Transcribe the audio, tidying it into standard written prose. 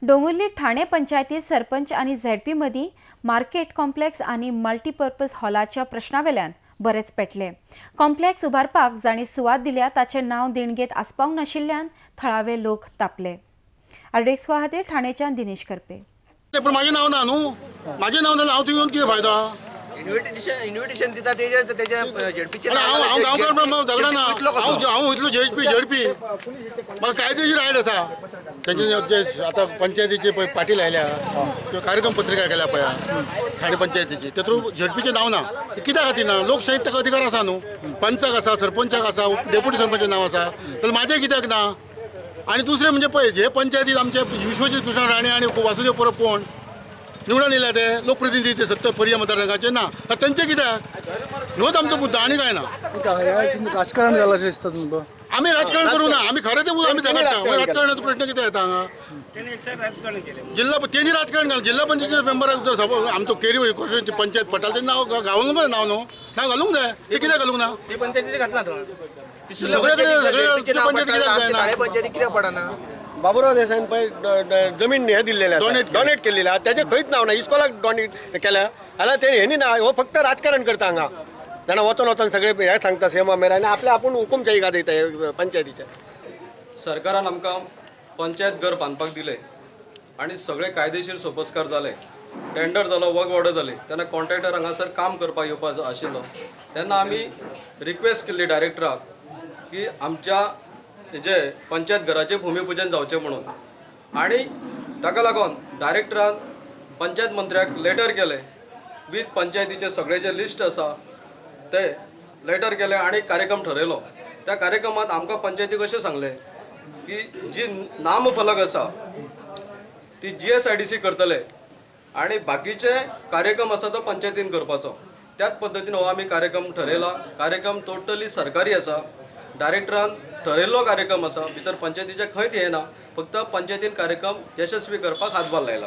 डोंगुर्ली ठाणे पंचायतीत सरपंच आनी झेडपी मदीं market complex आनी मल्टीपर्पज हॉलाच्या प्रश्नावेल्यान बरेच पेटले. कॉम्प्लेक्स उबारपाक जांणी सुवात दिल्या ताचें नांव देणगेंत आस्पावंक नाशिल्ल्यान थळावे लोक तापले. आरडीएक्स खातीर ठाणेच्यान दिनेश करपे. पण माझे नाव ना न्हू, माझे नाव ना, हांव तुवें येवन कितें फायदा? इन्व्हिटेशन इन्व्हिटेशन दिता तेजेर तेजे झेडपीचे. आनी हांव हांव गांवकार पण झगडना. हांव हांव इतलो झेडपी झेडपी म्हाका कायदेशीर रायट आसा. तेंचे जे आतां पंचायतीचे पळय पाटील आयल्या किंवा कार्यक्रम पत्रिका केल्या पळय ठाणे पंचायतीची, तेतून झेडपीचें नांव ना. ते कित्या खातीर ना? लोकशाहीत ताका अधिकार आसा न्हू. पंचाक आसा, सरपंचाक आसा, डेप्युटी सरपंचाचें नांव आसा, जाल्यार म्हाजें कित्याक ना? आनी दुसरें म्हणजे पळय, हे पंचायतीत आमचे विश्वजीत कृष्ण राणे आनी वासुदेव परब कोण निवडून येयल्या ते लोकप्रतिनिधी, ते सत्तर पर्य मतदारसंघाचे ना, तेंचे कित्याक? ह्योच आमचो मुद्दो आनी काय ना. राजकारण जालां अशें दिसता तुमकां? आमी राजकारण करूं ना, आमी खरें तें आमी झगडटा. राजकारणाचो प्रश्न कितें येता हांगा? जिल्हा तेणी राजकारण घाल. जिल्हा पंचायतीच्या मेंबराक जर सपोज आमचो केरी कॉन्स्टिट्युएन्सी पंचायत पडटा, तें नांव घालूंक जाय. नांव न्हू, नांव घालूंक जाय. तें कित्याक घालूंक ना? सगळे कडेन सगळे पंचायत कित्याक जायना? ठाणे पंचायती कित्याक पडना? बाबुराव देसाईन पळय जमीन हे दिल्लेले आसा, Donate केली. डोनेट केलेले आसा, तेजे खंयच नांव ना. इस्कोलाक डोनेट केल्या जाल्यार ते हेणी ना. हो फक्त राजकारण करता हांगा. जाणा वचोन वचोन सगळे हे सांगता सीएमा मेरेन आनी आपले आपूण हुकुमशाही गाजयता हे पंचायतीचे. सरकारान आमकां पंचायत घर बांदपाक दिलें आनी सगळे कायदेशीर सोपस्कार जाले, टेंडर जालो, वर्क ऑर्डर जाली. तेन्ना कॉन्ट्रॅक्टर हांगासर काम करपाक येवपाचो आशिल्लो तेन्ना आमी रिक्वेस्ट केल्ली डायरेक्टराक की आमच्या जे पंचायत घराचें भुमिपुजन जावचें म्हणून. आनी ताका लागून डायरेक्टरान पंचायत मंत्र्याक लेटर केलें वीथ पंचायतीचे सगळे जे लिस्ट आसा ते लेटर केलें आनी कार्यक्रम ठरयलो. त्या कार्यक्रमात आमकां पंचायतीक अशें सांगलें की जी नामफलक आसा ती GSIDC करतले आनी बाकीचे कार्यक्रम आसा तो पंचायतीन करपाचो. त्याच पद्दतीन हो आमी कार्यक्रम ठरयला. कार्यक्रम टोटली सरकारी आसा, डायरेक्टरान ठरयल्लो कार्यक्रम आसा, भितर पंचायतीचे खंयच येना, फक्त पंचायतीन कार्यक्रम यशस्वी करपाक हातभार लायला.